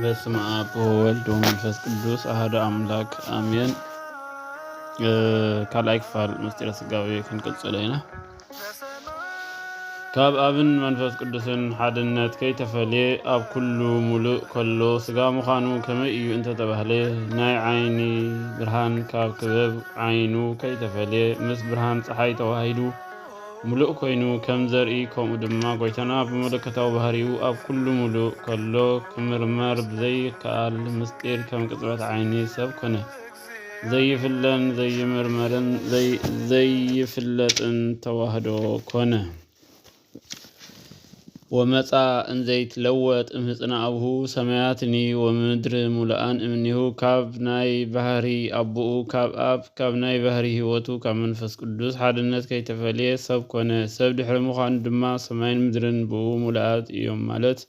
በስመ አብ ወወልድ ወመንፈስ ቅዱስ አሐዱ አምላክ አሜን። ካልኣይ ክፋል ምስጢረ ስጋዌ ክንቅጽሎ ኢና። ካብ ኣብን መንፈስ ቅዱስን ሓድነት ከይተፈልየ ኣብ ኩሉ ሙሉእ ከሎ ስጋ ምዃኑ ከመይ እዩ እንተተባህለ፣ ናይ ዓይኒ ብርሃን ካብ ክበብ ዓይኑ ከይተፈልየ ምስ ብርሃን ጸሓይ ተዋሂዱ ሙሉእ ኮይኑ ከም ዘርኢ፣ ከምኡ ድማ ጎይታና ብመለኮታዊ ባህሪኡ ኣብ ኩሉ ሙሉእ ከሎ ክምርመር ብዘይከኣል ምስጢር ከም ቅጽበት ዓይኒ ሰብ ኮነ። ዘይፍለን ዘይምርመርን ዘይፍለጥን ተዋህዶ ኮነ። ወመጻ እንዘይትለወጥ እምህጽና ኣብሁ ሰማያትኒ ወምድር ሙሉኣን እምኒሁ። ካብ ናይ ባህሪ ኣቦኡ ካብ ኣብ ካብ ናይ ባህሪ ህይወቱ ካብ መንፈስ ቅዱስ ሓድነት ከይተፈልየ ሰብ ኮነ። ሰብ ድሕሪ ምዃኑ ድማ ሰማይን ምድርን ብኡ ሙሉኣት እዮም ማለት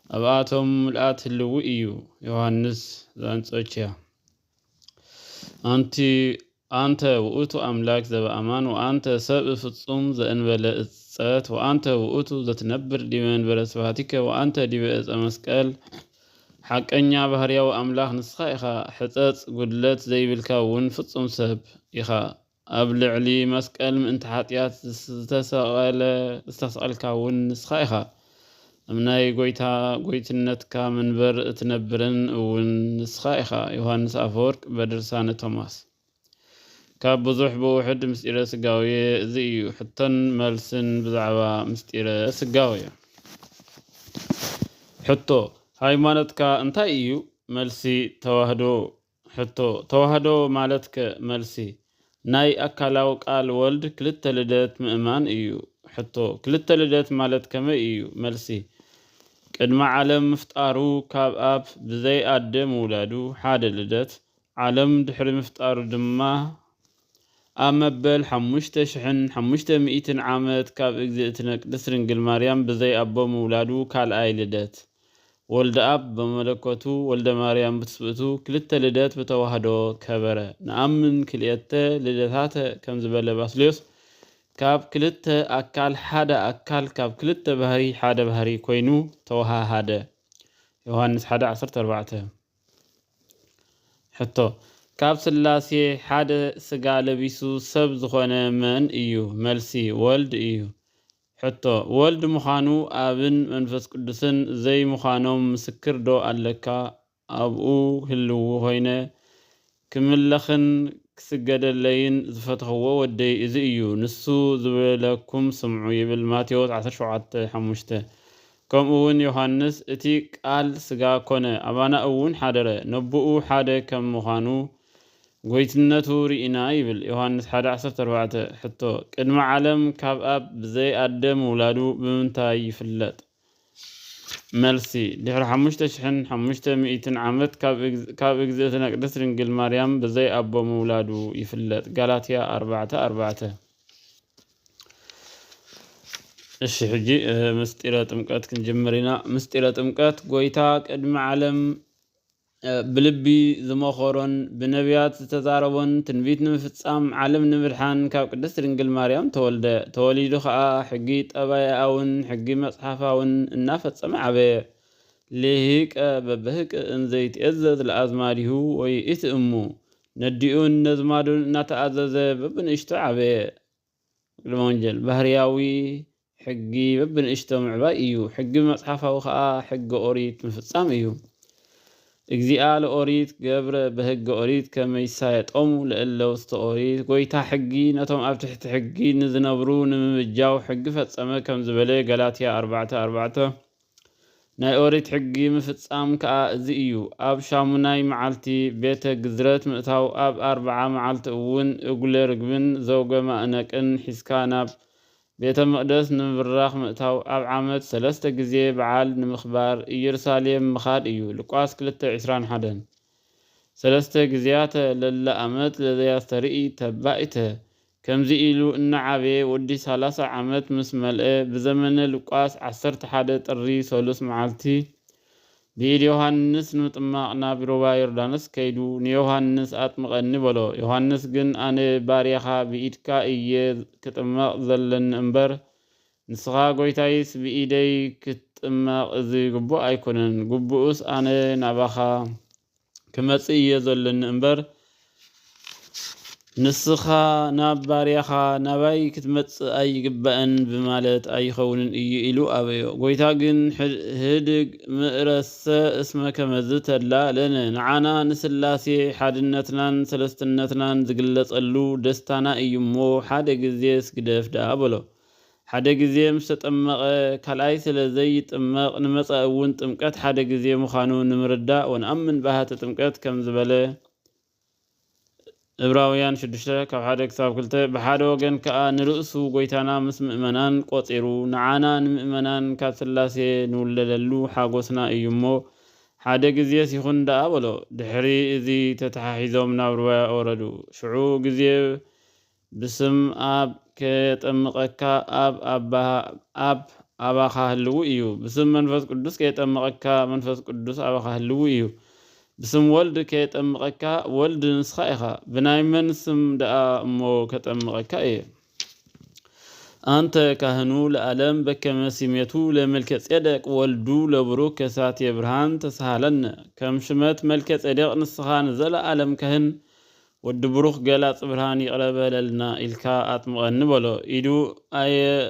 ኣብኣቶም ሙሉኣት ህልው እዩ። ዮሃንስ ዘኣንጾኪያ። ኣንቲ ኣንተ ውእቱ ኣምላክ ዘበኣማን ወኣንተ ሰብ ፍጹም ዘእንበለ እጸት ወኣንተ ውእቱ ዘትነብር ዲበ መንበረ ስብሐቲከ ወኣንተ ዲበ እጸ መስቀል። ሓቀኛ ባህርያዊ ኣምላኽ ንስኻ ኢኻ፣ ሕጸጽ ጉድለት ዘይብልካ እውን ፍጹም ሰብ ኢኻ። ኣብ ልዕሊ መስቀል ምእንቲ ሓጢኣት ዝተሰቐለ ዝተሰቐልካ እውን ንስኻ ኢኻ። ኣብ ናይ ጎይታ ጎይትነትካ መንበር እትነብርን እውን ንስኻ ኢኻ። ዮሃንስ ኣፈወርቅ በድርሳነ ቶማስ። ካብ ብዙሕ ብውሕድ ምስጢረ ስጋዌ እዚ እዩ። ሕቶን መልስን ብዛዕባ ምስጢረ ስጋዌ። ሕቶ፣ ሃይማኖትካ እንታይ እዩ? መልሲ፣ ተዋህዶ። ሕቶ፣ ተዋህዶ ማለትከ? መልሲ፣ ናይ ኣካላዊ ቃል ወልድ ክልተ ልደት ምእማን እዩ። ሕቶ፣ ክልተ ልደት ማለት ከመይ እዩ? መልሲ፣ ቅድሚ ዓለም ምፍጣሩ ካብ ኣብ ብዘይ ኣደ ምውላዱ ሓደ ልደት፣ ዓለም ድሕሪ ምፍጣሩ ድማ ኣብ መበል ሓሙሽተ ሽሕን ሓሙሽተ ሚእትን ዓመት ካብ እግዝእትነ ቅድስት ድንግል ማርያም ብዘይ ኣቦ ምውላዱ ካልኣይ ልደት። ወልደ ኣብ በመለኮቱ ወልደ ማርያም ብትስብእቱ ክልተ ልደት ብተዋህዶ ከበረ። ንኣምን ክልኤተ ልደታተ ከም ዝበለ ባስልዮስ፣ ካብ ክልተ ኣካል ሓደ ኣካል፣ ካብ ክልተ ባህሪ ሓደ ባህሪ ኮይኑ ተወሃሃደ። ዮሃንስ ሓደ ዓሰርተ ኣርባዕተ። ሕቶ፣ ካብ ስላሴ ሓደ ስጋ ለቢሱ ሰብ ዝኾነ መን እዩ? መልሲ፣ ወልድ እዩ። ሕቶ፣ ወልድ ምዃኑ ኣብን መንፈስ ቅዱስን ዘይምዃኖም ምስክር ዶ ኣለካ? ኣብኡ ህልው ኮይነ ክምለኽን ክስገደለይን ዝፈተኽዎ ወደይ እዚ እዩ፣ ንሱ ዝበለኩም ስምዑ ይብል ማቴዎስ ዓሰርተ ሸውዓተ ሓሙሽተ። ከምኡ እውን ዮሃንስ እቲ ቃል ስጋ ኮነ፣ ኣባና እውን ሓደረ፣ ነብኡ ሓደ ከም ምዃኑ ጎይትነቱ ርኢና ይብል ዮሃንስ ሓደ ዓሰርተ ኣርባዕተ። ሕቶ፣ ቅድሚ ዓለም ካብ ኣብ ብዘይ ኣደ ምውላዱ ብምንታይ ይፍለጥ? መልሲ፣ ድሕሪ ሓሙሽተ ሽሕን ሓሙሽተ ሚእትን ዓመት ካብ እግዝ-፣ ካብ እግዝእትነ ቅድስት ድንግል ማርያም ብዘይ ኣቦ ምውላዱ ይፍለጥ። ጋላትያ ኣርባዕተ ኣርባዕተ። እሺ፣ ሕጂ፣ እ፣ ምስጢረ ጥምቀት ክንጅምር ኢና። ምስጢረ ጥምቀት፣ ጎይታ ቅድሚ ዓለም፣ እ፣ ብልቢ ዝመኸሮን ብነቢያት ዝተዛረቦን ትንቢት ንምፍጻም ዓለም ንምድሓን ካብ ቅድስት ድንግል ማርያም ተወልደ። ተወሊዱ ኸኣ ሕጊ ጠባያውን ሕጊ መጽሓፋውን እናፈጸመ ዓበየ። ሊሂቀ በበህቅ እንዘይትእዘዝ ለኣዝማዲሁ ወይ እቲ እሙ ነዲኡን ነዝማዱን እናተኣዘዘ በብንእሽቶ ዓበየ። ቅድመ ወንጀል ባህርያዊ ሕጊ በብንእሽቶ ምዕባይ እዩ። ሕጊ መጽሓፋዊ ኸኣ ሕጊ ኦሪት ምፍጻም እዩ። እግዚኣ ለኦሪት ገብረ በሕገ ኦሪት ከመ ይሳየጦሙ ለእለ ውስተ ኦሪት። ጎይታ ሕጊ ነቶም ኣብ ትሕቲ ሕጊ ንዝነብሩ ንምብጃው ሕጊ ፈጸመ ከም ዝበለ ገላትያ ኣርባዕተ ኣርባዕተ። ናይ ኦሪት ሕጊ ምፍጻም ከኣ እዚ እዩ። ኣብ ሻሙናይ መዓልቲ ቤተ ግዝረት ምእታው፣ ኣብ ኣርብዓ መዓልቲ እውን እጉለ ርግብን ዘውገ ማእነቅን ሒዝካ ናብ ቤተ መቕደስ ንምብራኽ ምእታው፣ ኣብ ዓመት ሰለስተ ግዜ በዓል ንምኽባር ኢየሩሳሌም ምኻድ እዩ። ሉቃስ ክልተ ዕስራን ሓደን። ሰለስተ ግዜያተ ለለ ኣመት ለዘያስተርኢ ተባኢተ። ከምዚ ኢሉ እናዓበየ ወዲ ሰላሳ ዓመት ምስ መልአ፣ ብዘመነ ሉቃስ ዓሰርተ ሓደ ጥሪ ሰሉስ መዓልቲ ብኢድ ዮሃንስ ንምጥማቕ ናብ ሩባ ዮርዳኖስ ከይዱ ንዮሃንስ ኣጥምቐኒ በሎ። ዮሃንስ ግን ኣነ ባርያኻ ብኢድካ እየ ክጥመቕ ዘለኒ እምበር ንስኻ ጎይታይስ ብኢደይ ክትጥመቕ እዚ ግቡእ ኣይኮነን፣ ግቡእስ ኣነ ናባኻ ክመጽእ እየ ዘሎኒ እምበር፣ ንስኻ ናብ ባርያኻ ናባይ ክትመጽእ ኣይግባእን ብማለት ኣይኸውንን እዩ ኢሉ ኣበዮ። ጎይታ ግን፣ "ህድግ ምእረሰ እስመ ከመዝ ተድላ ለነ፣ ንዓና ንስላሴ ሓድነትናን ሰለስትነትናን ዝግለጸሉ ደስታና እዩ እሞ፣ ሓደ ግዜ ስግደፍ ደኣ" በሎ። ሓደ ግዜ ምስ ተጠመቐ፣ ካልኣይ ስለ ዘይጥመቕ፣ ንመጻኢ እውን ጥምቀት ሓደ ግዜ ምዃኑ ንምርዳእ፣ "ወንኣምን በሃተ ጥምቀት" ከም ዝበለ፣ ዕብራውያን ሽዱሽተ ካብ ሓደ ክሳብ ክልተ። ብሓደ ወገን ከኣ ንርእሱ ጎይታና ምስ ምእመናን ቆጺሩ፣ ንዓና ንምእመናን ካብ ስላሴ ንውለደሉ ሓጎስና እዩ እሞ፣ ሓደ ግዜስ ይኹን ደኣ በሎ። ድሕሪ እዚ ተተሓሒዞም ናብ ሩባ ወረዱ። ሽዑ ግዜ ብስም ኣብ ከየጠምቐካ ኣብ ኣባ-፣ ኣብ ኣባኻ ህልዉ እዩ። ብስም መንፈስ ቅዱስ ከየጠምቐካ መንፈስ ቅዱስ ኣባኻ ህልዉ እዩ። ብስም ወልድ ከየጠምቐካ ወልድ ንስኻ ኢኻ። ብናይ መን ስም ደኣ እሞ ከጠምቐካ እየ? ኣንተ ካህኑ ለዓለም በከመ ሲሜቱ ለመልከጼዴቅ ወልዱ ለብሩክ ከሳቴ ብርሃን ተስሃለነ። ከም ሽመት መልከጼዴቅ ንስኻ ንዘለዓለም ካህን ወዲ ብሩኽ ገላጽ ብርሃን ይቕረ በለልና ኢልካ ኣጥምቐኒ በሎ። ኢዱ ኣየ-፣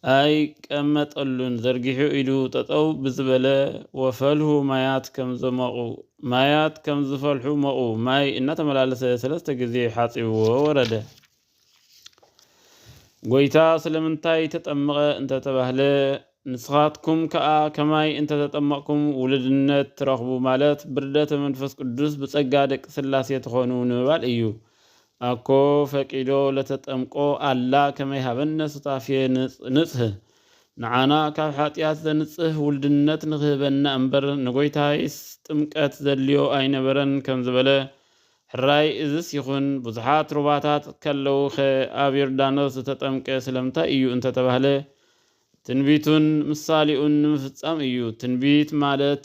ኣይቀመጠሉን። ዘርጊሑ ኢዱ ጠጠው ብዝበለ ወፈልሁ ማያት ከም ዘሞቑ፣ ማያት ከም ዝፈልሑ ሞቑ። ማይ እናተመላለሰ ሰለስተ ግዜ ሓጺብዎ ወረደ። ጎይታ ስለምንታይ ተጠመቐ እንተተባህለ፣ ንስኻትኩም ከኣ ከማይ እንተተጠመቕኩም ውሉድነት ትረኽቡ፣ ማለት ብርደተ መንፈስ ቅዱስ ብጸጋ ደቂ ስላሴ ትኾኑ ንምባል እዩ። ኣኮ ፈቂዶ ለተጠምቆ ኣላ ከመይ ሃበነ ሱታፌ ንጽ-፣ ንጽህ። ንዓና ካብ ሓጢኣት ዘንጽህ ውልድነት ንኽህበና እምበር፣ ንጎይታይስ ጥምቀት ዘድልዮ ኣይነበረን ከም ዝበለ፣ ሕራይ እዝስ ይኹን፣ ብዙሓት ሩባታት ከለዉኸ ኣብ ዮርዳኖስ ዝተጠምቀ ስለምንታይ እዩ እንተተባህለ፣ ትንቢቱን ምሳሌኡን ንምፍጻም እዩ። ትንቢት ማለት፣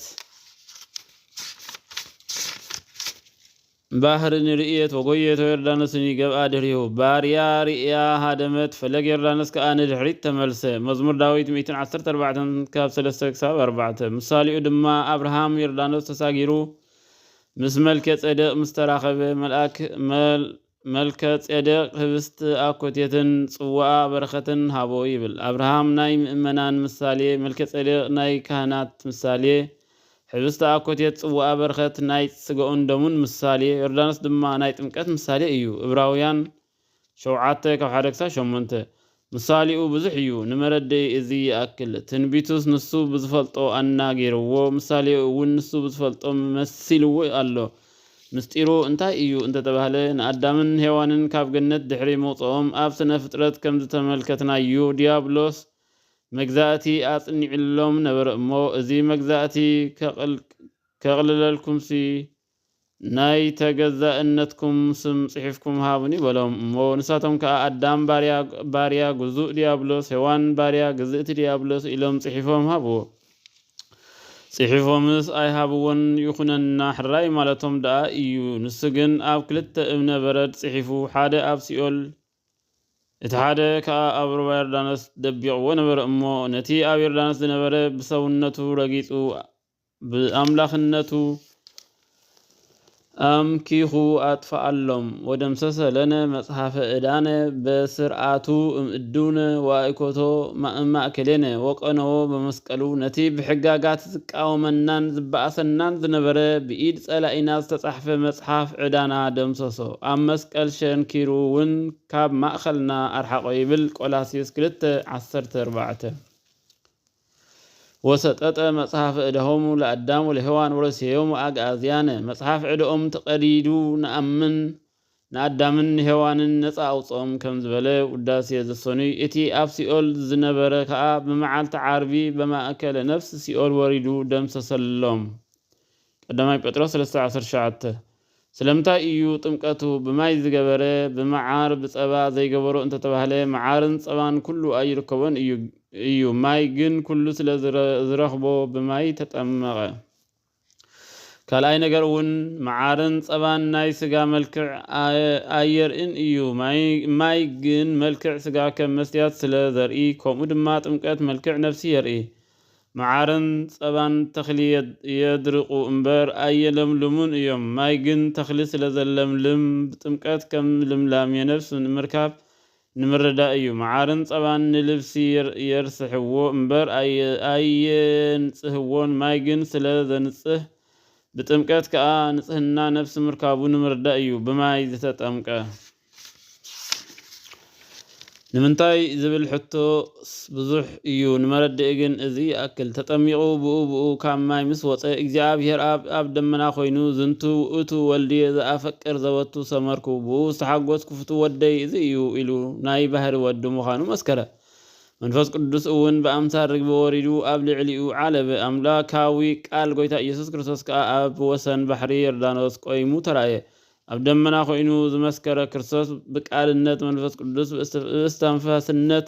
"ባህርን ርእየት ወጎየት ወዮርዳኖስን ይገብኣ ድህሪሁ፣ ባርያ ርእያ ሃደመት፣ ፈለግ ዮርዳኖስ ከኣ ንድሕሪት ተመልሰ።" መዝሙር ዳዊት ሚእትን ዓሰርተ ኣርባዕተን ካብ ሰለስተ ክሳብ ኣርባዕተ። ምሳሌኡ ድማ፣ ኣብርሃም ዮርዳኖስ ተሳጊሩ ምስ መልከ ጼዴቅ ምስ ተራኸበ፣ መልኣክ-፣ መል-፣ መልከ ጼዴቅ ህብስት ኣኮቴትን ጽዋኣ በረኸትን ሃቦ ይብል። ኣብርሃም ናይ ምእመናን ምሳሌ፣ መልከ ጼዴቅ ናይ ካህናት ምሳሌ፣ ህብስት ኣኮቴት ጽዋኣ በረኸት ናይ ስጋኡን ደሙን ምሳሌ፣ ዮርዳኖስ ድማ ናይ ጥምቀት ምሳሌ እዩ። ዕብራውያን ሸውዓተ ካብ ሓደ ክሳብ ሸሞንተ። ምሳሌኡ ብዙሕ እዩ፣ ንመረድኢ እዚ ይኣክል። ትንቢቱስ ንሱ ብዝፈልጦ ኣናጊርዎ፣ ምሳሌኡ እውን ንሱ ብዝፈልጦ መሲልዎ ኣሎ። ምስጢሩ እንታይ እዩ እንተተባህለ፣ ንኣዳምን ሄዋንን ካብ ገነት ድሕሪ ምውፅኦም ኣብ ስነ ፍጥረት ከም ዝተመልከትናዮ፣ ዲያብሎስ መግዛእቲ ኣጽኒዕሎም ነበረ እሞ፣ እዚ መግዛእቲ ከቕል-፣ ከቕልለልኩምሲ ናይ ተገዛእነትኩም ስም ጽሒፍኩም ሃቡኒ በሎም። እሞ ንሳቶም ከኣ ኣዳም ባርያ፣ ባርያ ግዙእ ዲያብሎስ፣ ሄዋን ባርያ ግዝእቲ ዲያብሎስ ኢሎም ጽሒፎም ሃብዎ። ጽሒፎምስ ኣይሃብዎን፣ ይኹነና ሕራይ ማለቶም ደኣ እዩ። ንሱ ግን ኣብ ክልተ እብነ በረድ ጽሒፉ፣ ሓደ ኣብ ሲኦል፣ እቲ ሓደ ከኣ ኣብ ሩባ ዮርዳኖስ ደቢቕዎ ነበረ። እሞ ነቲ ኣብ ዮርዳኖስ ዝነበረ ብሰውነቱ ረጊጹ፣ ብኣምላኽነቱ ኣምኪኹ ኣጥፍኣሎም። ወደምሰሰ ለነ መጽሓፈ ዕዳነ በስርዓቱ እምእዱነ ወኣእኮቶ ማእማእከሌነ ወቀነዎ በመስቀሉ። ነቲ ብሕጋጋት ዝቃወመናን ዝበኣሰናን ዝነበረ ብኢድ ጸላኢና ዝተጻሕፈ መጽሓፍ ዕዳና ደምሰሶ። ኣብ መስቀል ሸንኪሩ እውን ካብ ማእከልና ኣርሓቖ ይብል ቆላስይስ ክልተ ዓሰርተ ኣርባዕተ። ወሰጠጠ መጽሐፈ እደሆሙ ለአዳም ወለሔዋን ወረሴዮሙ አግአዝያነ። መጽሓፍ ዕደኦም ተቐዲዱ ንኣምን ንኣዳምን ንሔዋንን ነጻ ኣውጽኦም ከም ዝበለ ውዳሴ ዘሰኑይ። እቲ ኣብ ሲኦል ዝነበረ ከኣ ብመዓልቲ ዓርቢ በማእከለ ነፍስ ሲኦል ወሪዱ ደምሰሰሎም። ቀዳማይ ጴጥሮስ ሰለስተ ዓሰርተ ትሽዓተ። ስለምንታይ እዩ ጥምቀቱ ብማይ ዝገበረ፣ ብመዓር ብጸባ ዘይገበሮ እንተተባህለ፣ መዓርን ጸባን ኩሉ ኣይርከቦን እዩ፣ እዩ። ማይ ግን ኩሉ ስለ ዝረ-፣ ዝረኽቦ ብማይ ተጠመቐ። ካልኣይ ነገር እውን መዓርን ጸባን ናይ ስጋ መልክዕ ኣየርእን እዩ። ማይ ግን መልክዕ ስጋ ከም መስትያት ስለ ዘርኢ፣ ከምኡ ድማ ጥምቀት መልክዕ ነፍሲ የርኢ። መዓርን ጸባን ተኽሊ የድርቑ እምበር ኣየለምልሙን እዮም። ማይ ግን ተኽሊ ስለ ዘለምልም፣ ብጥምቀት ከም ልምላሜ ነፍሲ ንምርካብ ንምርዳእ እዩ። መዓርን ጸባን ንልብሲ የርስሕዎ እምበር ኣየንጽህዎን። ማይ ግን ስለ ዘንጽህ፣ ብጥምቀት ከኣ ንጽህና ነፍሲ ምርካቡ ንምርዳእ እዩ ብማይ ዝተጠምቀ። ንምንታይ ዝብል ሕቶስ ብዙሕ እዩ፣ ንመረድእ ግን እዚ ይኣክል። ተጠሚቑ ብኡ ብኡ ካብ ማይ ምስ ወጸ፣ እግዚኣብሔር ኣብ ኣብ ደመና ኮይኑ፣ "ዝንቱ ውእቱ ወልድየ ዘኣፈቅር ዘወቱ ሰመርኩ፣ ብኡ ዝተሓጎስኩ ፍቱ ወደይ እዚ እዩ" ኢሉ ናይ ባህሪ ወዲ ምዃኑ መስከረ። መንፈስ ቅዱስ እውን ብኣምሳል ርግቢ ወሪዱ ኣብ ልዕሊኡ ዓለበ። ኣምላካዊ ቃል ጎይታ ኢየሱስ ክርስቶስ ከኣ ኣብ ወሰን ባሕሪ ዮርዳኖስ ቆይሙ ተራእየ። ኣብ ደመና ኮይኑ ዝመስከረ ክርስቶስ ብቃልነት መንፈስ ቅዱስ ብእስትንፋስነት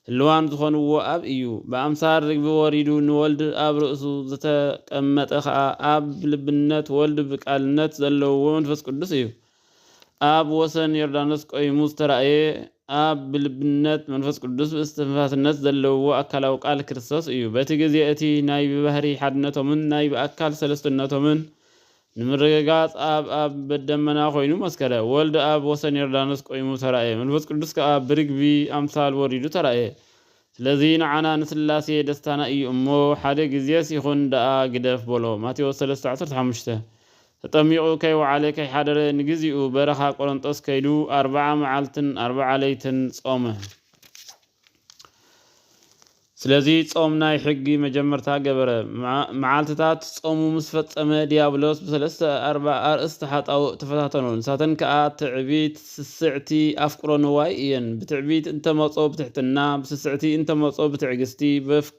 ህልዋን ዝኾንዎ ኣብ እዩ። ብኣምሳል ርግቢ ወሪዱ ንወልድ ኣብ ርእሱ ዝተቀመጠ ከኣ ኣብ ልብነት ወልድ ብቃልነት ዘለዎ መንፈስ ቅዱስ እዩ። ኣብ ወሰን ዮርዳኖስ ቆይሙ ዝተራእየ ኣብ ብልብነት መንፈስ ቅዱስ ብእስትንፋስነት ዘለዎ ኣካላዊ ቃል ክርስቶስ እዩ። በቲ ግዜ እቲ ናይ ብባህሪ ሓድነቶምን ናይ ብኣካል ሰለስትነቶምን ንምርግጋጽ ኣብ ኣብ ደመና ኮይኑ መስከረ። ወልድ ኣብ ወሰን ዮርዳኖስ ቆይሙ ተራእየ። መንፈስ ቅዱስ ከኣ ብርግቢ ኣምሳል ወሪዱ ተራእየ። ስለዚ ንዓና ንስላሴ ደስታና እዩ እሞ፣ ሓደ ግዜስ ይኹን ደኣ ግደፍ በሎ። ማቴዎስ ሰለስተ ዓሰርተ ሓሙሽተ። ተጠሚቑ ከይወዓለ ከይሓደረ ንግዚኡ በረኻ ቆሮንጦስ ከይዱ ኣርብዓ መዓልትን ኣርብዓ ለይትን ጾመ። ስለዚ ጾም ናይ ሕጊ መጀመርታ ገበረ። መዓ-፣ መዓልትታት ጾሙ ምስ ፈጸመ፣ ዲያብሎስ ብሰለስተ ኣርባ ኣርእስቲ ሓጣውእ ተፈታተኖ። ንሳተን ከኣ ትዕቢት፣ ስስዕቲ፣ ኣፍቅሮ ንዋይ እየን። ብትዕቢት እንተመጾ ብትሕትና፣ ብስስዕቲ እንተመጾ ብትዕግስቲ፣ በፍ-፣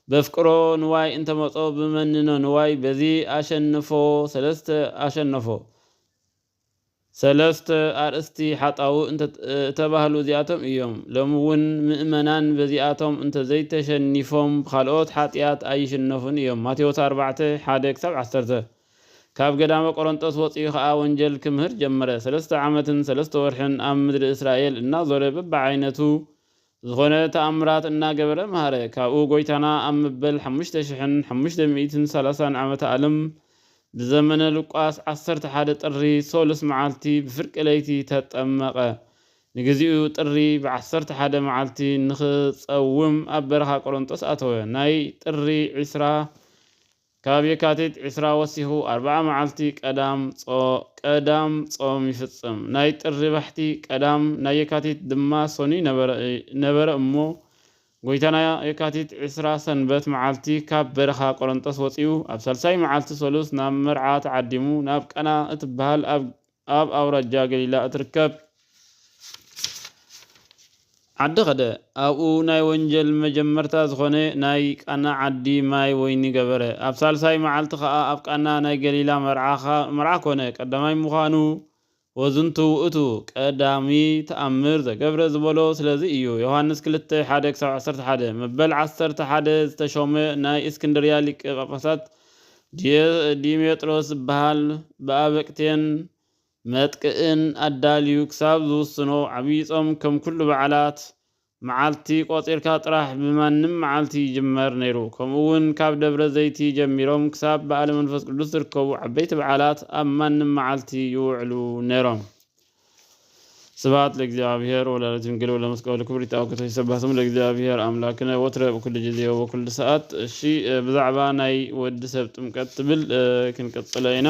በፍቅሮ ንዋይ እንተመጾ ብመንኖ ንዋይ፣ በዚ ኣሸንፎ፣ ሰለስተ ኣሸነፎ። ሰለስተ ኣርእስቲ ሓጣውእ እንተ-፣ እተባህሉ እዚኣቶም እዮም። ሎሚ እውን ምእመናን በዚኣቶም እንተዘይተሸኒፎም ብኻልኦት ሓጢኣት ኣይሽነፉን እዮም። ማቴዎስ ኣርባዕተ፣ ሓደ ክሳብ ዓሰርተ። ካብ ገዳመ ቆሮንጦስ ወጺኡ ኸኣ ወንጀል ክምህር ጀመረ። ሰለስተ ዓመትን ሰለስተ ወርሕን ኣብ ምድሪ እስራኤል እናዞረ በብዓይነቱ ዝኾነ ተኣምራት እናገበረ መሃረ። ካብኡ ጎይታና ኣብ መበል ሓሙሽተ ሽሕን ሓሙሽተ ሚእትን ሰላሳን ዓመተ ዓለም ብዘመነ ሉቃስ ዓሰርተ ሓደ ጥሪ ሶሉስ መዓልቲ ብፍርቂ ለይቲ ተጠመቐ። ንግዚኡ ጥሪ ብዓሰርተ ሓደ መዓልቲ ንኽጸውም ኣብ በረኻ ቆሮንጦስ ኣተወ። ናይ ጥሪ ዒስራ ካብ የካቲት ዒስራ ወሲኹ ኣርብዓ መዓልቲ ቀዳም ጾ-፣ ቀዳም ጾም ይፍጽም። ናይ ጥሪ ባሕቲ ቀዳም፣ ናይ የካቲት ድማ ሰኑይ ነበረ፣ ነበረ እሞ፣ ጎይታና የካቲት ዒስራ ሰንበት መዓልቲ ካብ በረኻ ቆሮንጦስ ወጺኡ፣ ኣብ ሳልሳይ መዓልቲ ሰሉስ ናብ መርዓ ተዓዲሙ፣ ናብ ቃና እትበሃል ኣብ፣ ኣብ ኣውራጃ ገሊላ እትርከብ ዓዲ ኸደ። ኣብኡ ናይ ወንጀል መጀመርታ ዝኾነ ናይ ቃና ዓዲ ማይ ወይኒ ገበረ። ኣብ ሳልሳይ መዓልቲ ኸኣ ኣብ ቃና ናይ ገሊላ መርዓ ኸ-፣ መርዓ ኮነ። ቀዳማይ ምዃኑ ወዝንቱ ውእቱ ቀዳሚ ተኣምር ዘገብረ ዝበሎ ስለዚ እዩ። ዮሃንስ ክልተ፣ ሓደ ክሳብ ዓሰርተ ሓደ። መበል ዓሰርተ ሓደ ዝተሾመ ናይ እስክንድርያ ሊቀ ጳጳሳት ዲየ-፣ ዲሜጥሮስ ዝበሃል ብኣበቅቴን መጥቅእን ኣዳልዩ ክሳብ ዝውስኖ፣ ዓብዪ ጾም ከም ኩሉ በዓላት መዓልቲ ቆጺርካ ጥራሕ ብማንም መዓልቲ ይጅመር ነይሩ። ከምኡ እውን ካብ ደብረ ዘይቲ ጀሚሮም ክሳብ በዓለ መንፈስ ቅዱስ ዝርከቡ ዓበይቲ በዓላት ኣብ ማንም መዓልቲ ይውዕሉ ነይሮም። ስብሐት ለእግዚኣብሔር ወለወላዲቱ ድንግል ወለመስቀሉ ክቡር። ይትባረክ ይትባረክ ስሙ ለእግዚኣብሔር ኣምላክነ ወትረ በኩሉ ግዜ ወበኩሉ ሰዓት። እሺ፣ እ፣ ብዛዕባ ናይ ወዲ ሰብ ጥምቀት ትብል፣ እ፣ ክንቅጽሎ ኢና።